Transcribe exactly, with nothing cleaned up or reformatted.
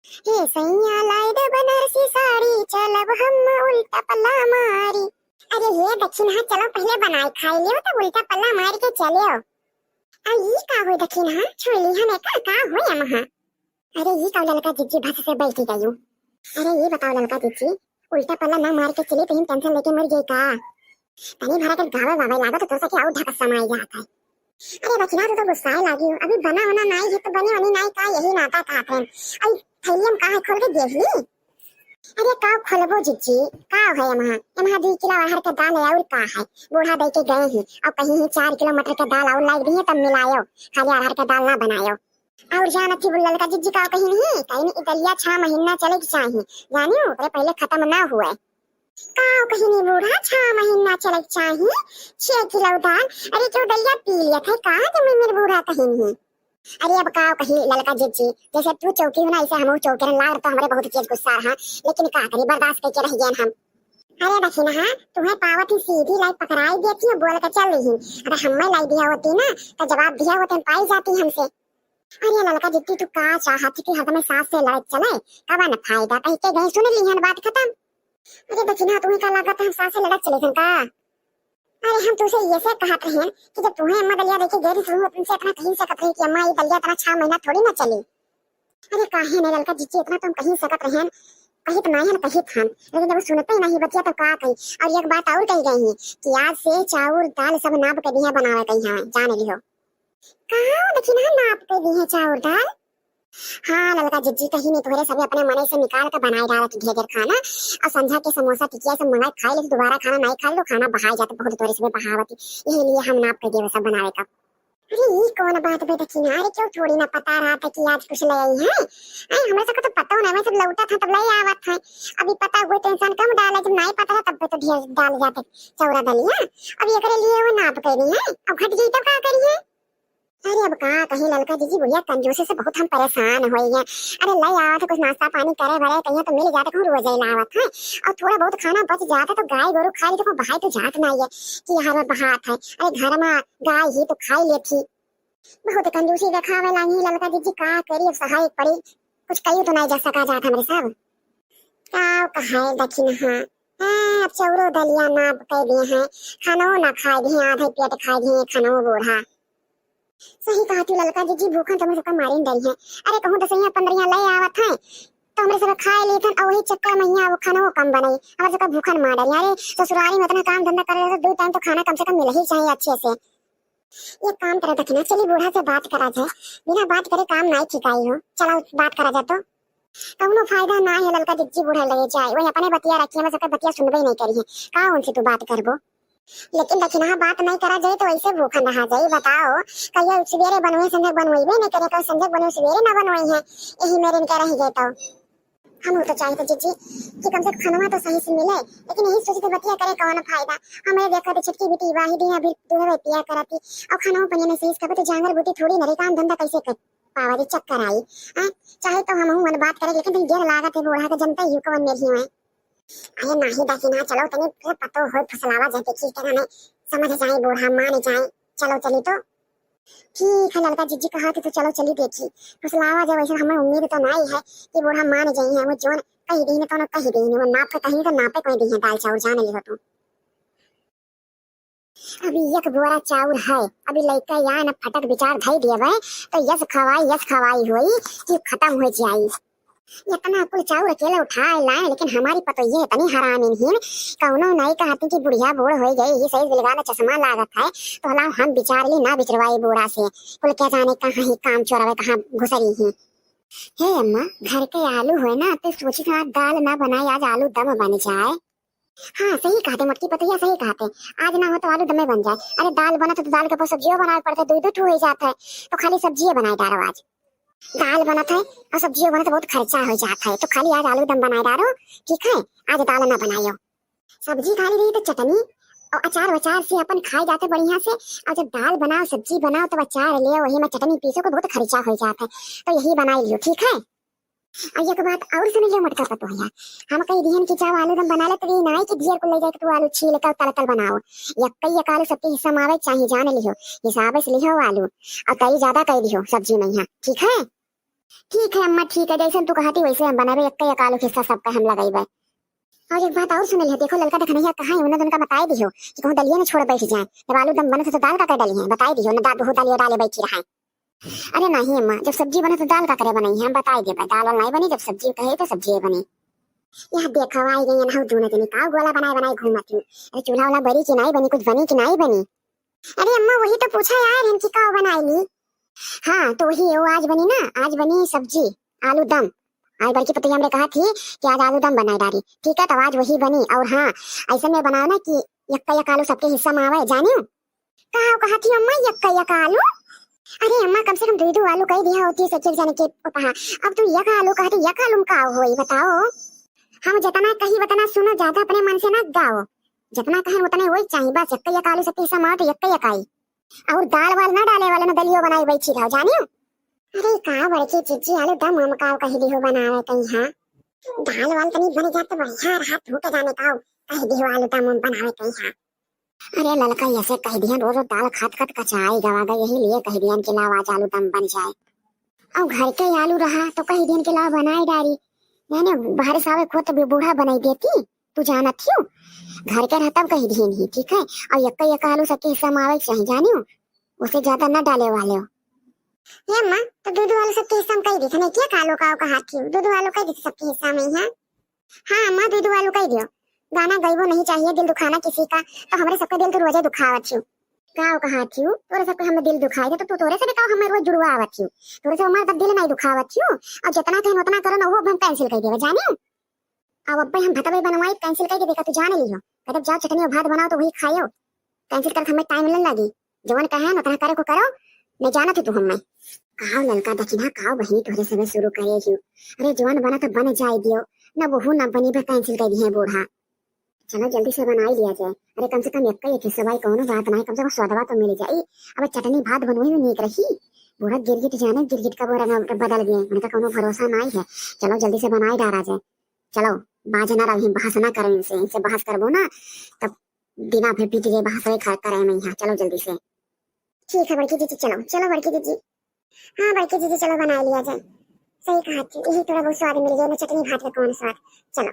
हे सैया लाइ दे बनारसी साड़ी, चलब हम उल्टा पल्ला मारी। अरे ये दखिनहा, चलो पहिले बनाइ खाइ लियो, तब उल्टा पल्ला मारि के चलियो। आ ई का होई दखिनहा, छोइली हमें का, का होई अमहा? अरे ई का ललका जिज्जी भस से बैठ गयू। अरे ये बताओ ललका जिज्जी, उल्टा पल्ला ना मारि के चली तो हम tension लेके मर गई का? तनी भरा के गावे वावे लागो तो तोसा के आउ ढकस समाई जात है। अरे बखिना, तू तो गुस्साए लागी हो। अभी बना होना नाई है तो बनी होनी नाई का, यही नाता कहत हैं। अरे थैलियम का है, खोल के देख ली। अरे का खोलबो जिज्जी, का है एमहा? एमहा दुई किलो अरहर के दाल है और का है? बूढ़ा दे के गए हैं और कहीं ही चार किलो मटर के दाल और लाइ दी है, तब मिलायो, खाली अरहर के दाल ना बनायो। और जान अच्छी बुल्लल का जिज्जी का कहीं नहीं, कहीं नहीं, दलिया छह महीना चले के चाही, जानियो, ओकरे पहले खत्म ना हुए। का कहीं नहीं बूढ़ा, छह महीना चले के चाही, छह किलो दाल। अरे क्यों दलिया पी लिया था का तुम मेरे बूढ़ा कहीं नहीं? अरे अब का कही ललका जिज्जी, जैसे तू चौकी हो ना, ऐसे हम चौकी रह लाग तो हमारे बहुत तेज गुस्सा रहा, लेकिन का करी, बर्दाश्त करके रह गए हम। अरे दखिनहा, तुम्हें पावत ही सीधी लाई पकड़ाई देती है, बोल के चल रही। अगर हमें लाई दिया होती ना, तो जवाब दिया होते, पाई जाती हमसे। अरे ललका जिज्जी, तू का चाहत कि हरदम सास से लड़त चले? कवन फायदा, कह के गई सुन लिहन, बात खत्म। अरे दखिनहा, तुम्हें का लागत है हम सास से लड़त चले थे का? अरे हम तुसे ये से कहत रहेन कि जब तुम्हें अम्मा दलिया देके गई रही, तुम तुमसे इतना कही सकत रही कि अम्मा ये दलिया इतना छह महीना थोड़ी ना चली। अरे काहे नहीं ललका जिज्जी, इतना तुम कही सकत रहेन, कहित नायन कहित हन, लेकिन जब वो सुनते ही नहीं बतिया तो का कही। और एक बात और कही गई है कि आज से चाउर दाल सब नाप के दिया बनावे कही हमें, जान लियो। कहाँ दखिनहा नाप के दी है चाउर दाल? हाँ ललका जिज्जी, कहीं नहीं, तोहरे सभी अपने मने से निकाल के बनाए डालत ढेर ढेर खाना, और संझा के समोसा टिकिया सब मंगाए खाए ले, दोबारा खाना नहीं खाए लो, खाना बहाए जाते बहुत तोहरे सभी बहावत, यही लिए हम नाप के देवे सब बनावे का। अरे ई कौन बात बे दखिनहा, अरे क्यों थोड़ी ना पता रहा था कि आज कुछ ले आई है? आई हमरा सबको तो पता नहीं, मैं सब लौटा था तब ले आवत है। अभी पता हुए तो इंसान कम डाले, जब नहीं पता था तब पे तो ढेर डाल जाते चौरा दलिया। अब एकरे लिए वो नाप के दी है, अब घट गई तब का करिए? अरे अब का कहीं ललका जिज्जी, बुढ़िया कंजूसी से बहुत हम परेशान हो गए। अरे ले आवत है कुछ नाश्ता पानी करे भरे कहीं तो मिल जाते, कहूँ रोज ही लावत है। और थोड़ा बहुत खाना बच जाता तो गाय गोरू खा ली तो कहूँ बहाई तो जात ना है कि हर बार बहात है। अरे घर में गाय ही तो खाई लेती। बहुत कंजूसी देखावे लागी ललका जिज्जी, का करी, अब सहाय पड़ी, कुछ कही तो नहीं जा सका जात हमरे सब। का कहे दखिनहा, हाँ, अब चौरो दलिया नाप कह दिए हैं, खानो ना खाए दिए, आधे पेट खाए दिए, खानो बूढ़ा। सही कहा तू ललका जिज्जी, भूखन तो हमरे सबका मारिन डरी है। अरे कहूँ दसैया पंद्रहिया ले आवत है, तो हमरे सब खाए लेथन, और वही चक्कर में यहाँ वो खानो कम बनाई, हमरे सबका भूखन मार डरी। अरे ससुरारी में इतना काम धंधा करे तो दो टाइम तो खाना कम से कम मिल ही चाहिए अच्छे से। एक काम करा दखिनहा, चली बूढ़ा से बात करा जाए, बिना बात करे काम नाई ठिकाई हो, चला बात करा जाए तो। कौनो फायदा ना है ललका जिज्जी, बूढ़ा लगे जाए, वही अपने बतिया रखिए, बस ओकर बतिया सुनबे नहीं करी है, का उनसे तू बात करबो? लेकिन दखिनहा बात नहीं करा जाए तो ऐसे भूखन रहा जाए, बताओ, कहियो सवेरे बनवे संझक बनवेबे नहीं करे, कल संझक बनवे सवेरे ना बनवे है, यही मेरे इनका रह गए तो। हम तो चाहित जिज्जी कि कम से कम खनवा तो सही से मिले, लेकिन यही सोच के बतिया करे कौन फायदा। हमरे देखा तो छोटकी बेटी वाही दिन अभी दूध पिया करती, और खनवा पनिया नहीं सही से खाबे तो जांगर बूटी थोड़ी नरे काम धंधा कैसे कर पावा रे, चक्कर आई। हैं? चाहे तो हम मन बात करे, लेकिन तनी देर लागत है, बूढ़ा के जनता ही कवन मेरी है। अरे नाही दखिनहा, चलो तनी फिर पतो होई फुसलावा जाए, देखी क्या नहीं समझ जाए बूढ़ा, मान जाए, चलो चली तो। ठीक है ललका जिज्जी कहा थी तो चलो चली देखी, फुसलावा जाए। वैसे हमें उम्मीद तो नहीं है कि बूढ़ा मान जाए, वो जोन कही दी तो कही दी, वो नाप के कहीं तो नापे कोई दी है दाल चाउर, जान लियो तू। अभी एक बोरा चाउर है, अभी लइका या न फटक विचार धई देवे तो यस खवाई, यस खवाई होई कि खत्म हो जाई। इतना कुल चाउर अकेले उठाए लाए, लेकिन हमारी पतोहिए इतनी हरामी नहीं, कौनो नहीं कहती कि बुढ़िया बूढ़ हो गई, ये सही बिलगाना चश्मा लागत है, तो हला हम विचार ली ना बिचरवाई बूढ़ा से, कुल क्या जाने कहाँ ही काम चोरावे, कहाँ घुसरी ही। हे अम्मा, घर के आलू होए ना, तो सोची था दाल ना बनाए, आज आलू दम बन जाए। हाँ, सही कहते मोटकी पतोहिया, सही कहते। आज ना हो तो आलू दमे बन जाए। अरे दाल बनत है तो दाल के ऊपर सब्जियों बनावे पड़ते, दो दो ठो हो जात है, तो खाली सब्जियों बनाए डारो आज। दाल बनत है और सब्जियों बनत है, बहुत खर्चा हो जात है, तो खाली आज आलू दम बनाए डारो, ठीक है, आज दाल ना बनायो। सब्जी खाली रही तो चटनी और अचार वचार से अपन खाए जाते बढ़िया से, और जब दाल बनाओ सब्जी बनाओ तब अचार ले वही में चटनी पीसो को बहुत खर्चा हो जात है, तो यही बनाई लियो, ठीक है। और एक बात और सुन लियो मोटका पतोहिया, हम कही दिहन कि जाओ आलू दम बना ले, तो ये ना है कि ढेर को ले जाके तू आलू छील कर तल तल बनाओ। एक कई एक आलू सबके हिस्सा में आवे चाहिए, जान लियो, हिसाब से लियो आलू, और कई ज्यादा कर दियो सब्जी में यहाँ, ठीक है। ठीक है अम्मा, ठीक है, जैसन तू कहती वैसे हम बनाबे, एक्के एक आलू हिस्सा सबका हम लगइबे। और एक बात और सुन लियो, देखो ललका देखनहिया कहाँ है, उन्हें उनका बताए दियो कि कहूँ दलिये न छोड़ बैठ जाए। जब आलू दम बने तो दाल का कर डली है, बताए दियो न, दाल बहुत दालियो डाले बैठी रहे। अरे नहीं अम्मा, जब सब्जी बने तो दाल का करे बनइहैं, हम बताए देबे, दाल वाल नहीं बनी, जब सब्जी कहे तो सब्जी बनी। यह देखो आई गई ना, दोनों जनी का गोला बनाए बनाए घूमत ही। अरे चूल्हा वाला बरी कि नहीं बनी, कुछ बनी कि नहीं बनी? अरे अम्मा वही तो पूछा यार, हम कि का बनाए ली? हाँ तो वही वो आज बनी ना, आज बनी सब्जी आलू दम। आज बड़की पतोहिया हमरे कहा थी कि आज आलू दम बनाए डारी, ठीक है, तो आज वही बनी। और हाँ, ऐसे में बनाओ ना कि यक्का यक्का आलू सबके हिस्सा में आवे, जानियो। का कहा थी अम्मा, यक्का यक्का आलू? अरे अम्मा, कम से कम दुई दो आलू कह दिया होती है, एक एक जने के पहा। अब तू यक्का आलू कहती, यक्का आलू में का होई बताओ? हम जितना कही उतना सुनो, ज्यादा अपने मन से ना गाओ। जितना कहे उतने वही चाहिए बस, यक्का यक्का आलू सबके हिस्सा में आवे तो यक्का यक्का आई। और दाल वाल ना डाले वाले ना, दलियो बनाए बैठी रहो, जानियो। अरे का बड़की जीजी, आलू दम हम का कह दियो बनावे कहीं, हाँ? दाल वाल तनी बन जात तो बढ़िया रहा, तू के जाने का कह दियो आलू दम हम बनावे कहीं, हाँ? अरे ललका ऐसे कह दिया, रोज रोज दाल खात खात कचाई गवा गई, यही लिए कह दिया कि लाओ आज आलू दम बन जाए। और घर के आलू रहा तो कह दिया कि लाओ बनाए डारी, यानी बाहर से आवे खुद तो बूढ़ा बनाई देती, तू जानत हियो, घर के रहा तब कह दिए नहीं, ठीक है। और यक्का यक्का आलू सबके हिस्सा में आवे के चाही, जानियो, उसे ज्यादा ना डाले वाले हो। ये अम्मा, तो दू दू आलू सबके हिस्सा में कह दी थने, क्या कालो का कहा थी, दू दू आलू कह दी सबके हिस्सा में ही, हाँ? हाँ अम्मा, दू दू आलू कह दियो। गाना गइबो नहीं चाहिए दिल दुखाना किसी का, तो हमरे सबका दिल तो रोजे दुखावत हियो। का कहा थी, तोरे सबके हम दिल दुखाए थे, तो तू तोरे से भी का हमें रोज जुड़वा आवत हियो, तोरे से हमारा दिल नहीं दुखावत हियो। और जितना कहें उतना करो ना, वो हम कैंसिल कर देवे, जानियो। अब अब्बे हम भतवे बनवाई, कैंसिल करके देखा, तू जान लियो। कहते जाओ चटनी और भात बनाओ तो वही खायो। कैंसिल करत हमें टाइम न लगी। जवन कहे न उतना करे को करो, नहीं जानत ही तू हमें। काव ललका दखिना, काव बहिनी तोहरे सबे शुरू करे हियो। अरे जवन बना तो बन जाए दियो, न बहू न बनी बे कैंसिल कर दिए बूढ़ा। चलो जल्दी से बनाई लिया जाए। अरे कम से कम एक ही हिस्सा भाई, कौनो बात नहीं, कम से कम स्वादवा तो मिल जाई। अब चटनी भात बनवाई में नीक रही। बूढ़ा गिरगिट जाने, गिरगिट का वो रंग बदल गए, उनका कौनो भरोसा नहीं है। चलो जल्दी से बनाई डारा जाए। चलो, बाज ना रही, बहस ना करो इनसे, इनसे बहस करबो ना, तब दिना भर बीत जाए बहस करे में यहाँ। चलो जल्दी से। ठीक है बड़की जीजी, चलो, चलो बड़की जीजी। हाँ बड़की जीजी, चलो बनाए लिया जाए। सही कहा थी, यही थोड़ा बहुत स्वाद मिल गया ना, चटनी भात का कौन स्वाद। चलो।